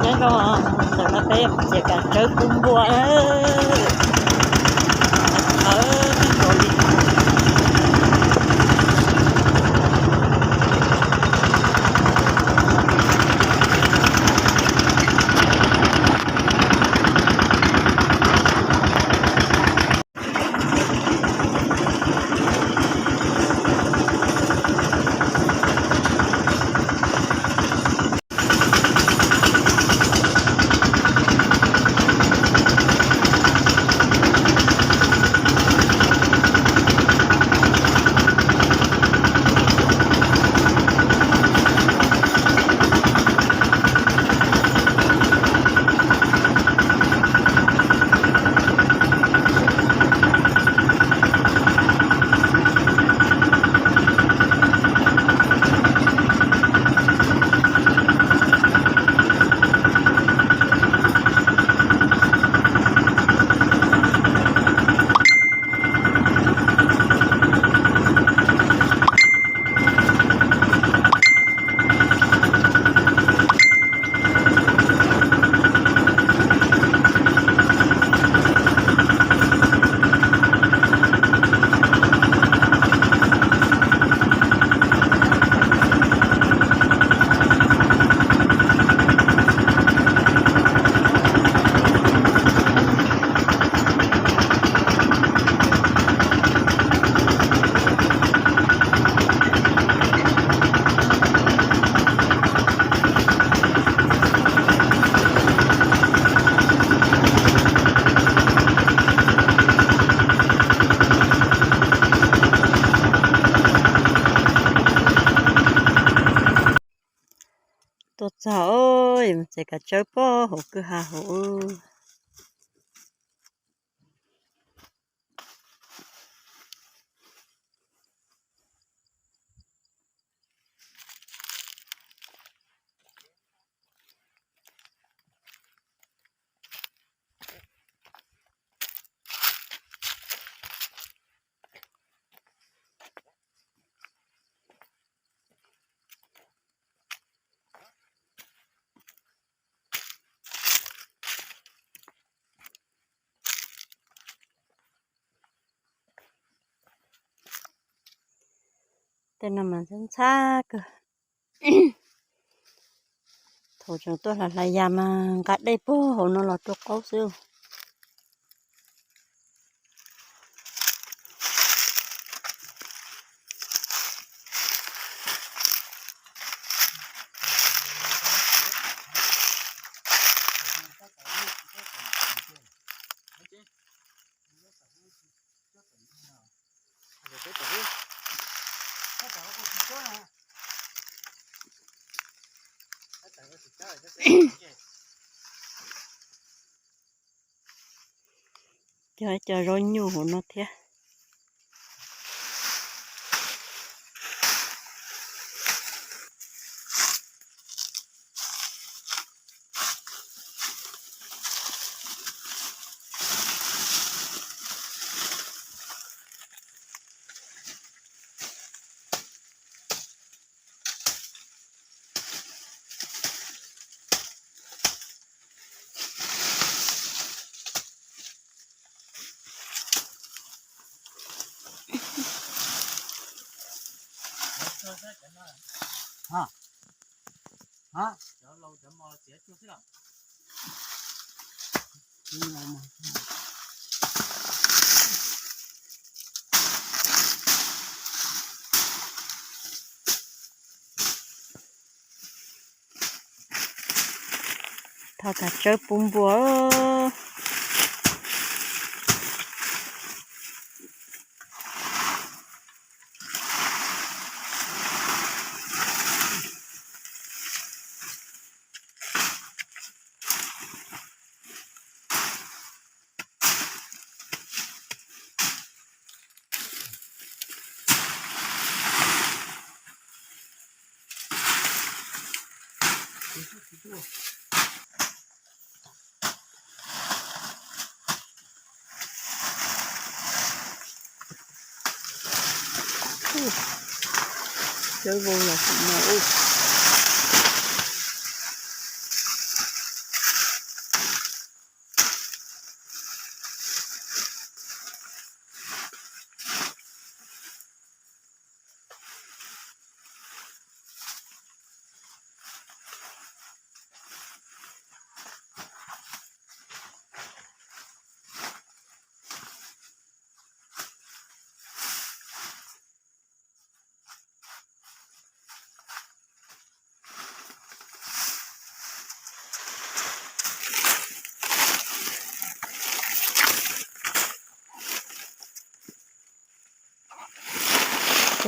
Nyob zoo, ntawm no peb mus txiav kav tsawb pub npua na. Tuaj txog, txiav kav tsawb pub hauv kwj ha hauv. Tej no mas ntxhab ntxhab kawg. Thaum tseem tuaj hlais hlais yas mas nqa dej puag hauv no los rau qaub xwb. Cog cov zaub nyuj hauv no thiab. Thov kav tsawb pub npua. Cawb vau los kuv no ub.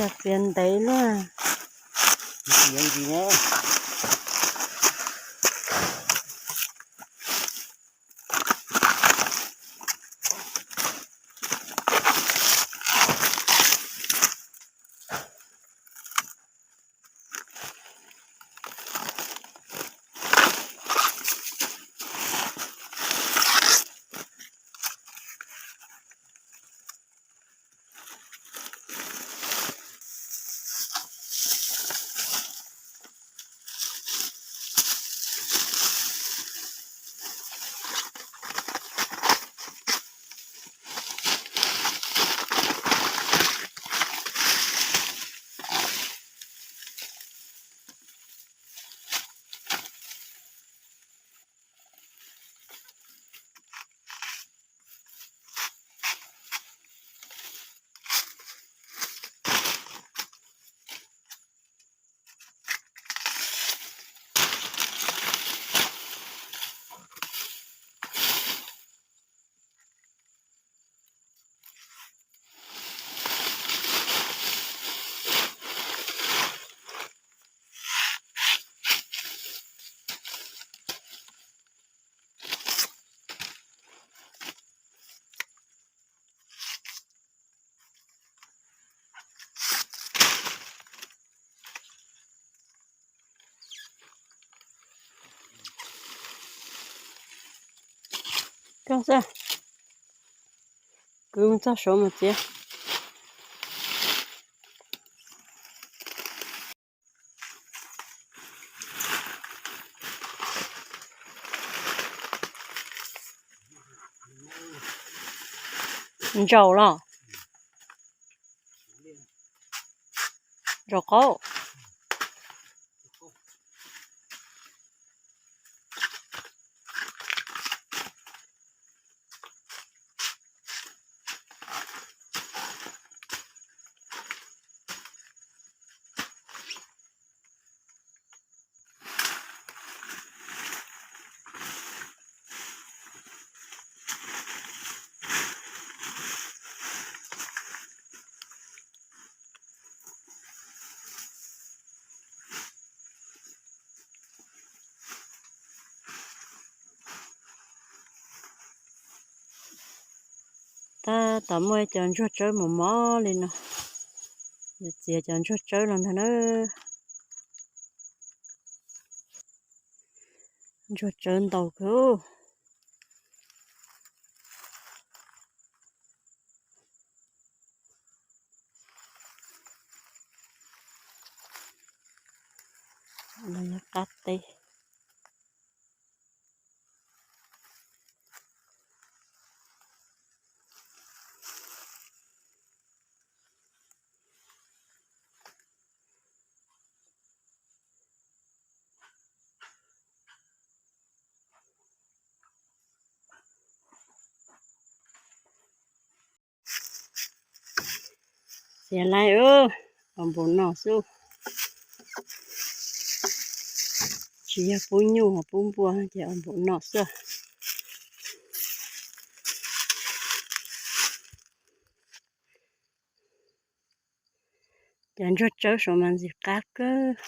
Txiav ntev luaj. Coj xwb, kwv mus txog saud mas txiav. Ntsaum los? Ntsaum qaub. Tab tom muaj cov ntsuag tsawb mos mos li no, yuav txiav cov ntsuag tsawb los ntag na. Ntsuag tsawb ntau kawg. Qab teb. Txiav lawm, ua npaum no xwb. Tsis yog pub nyuj pub npua ces ua npaum no xwb. Cov ntsuag tsawb saud mas ntxim qab kawg.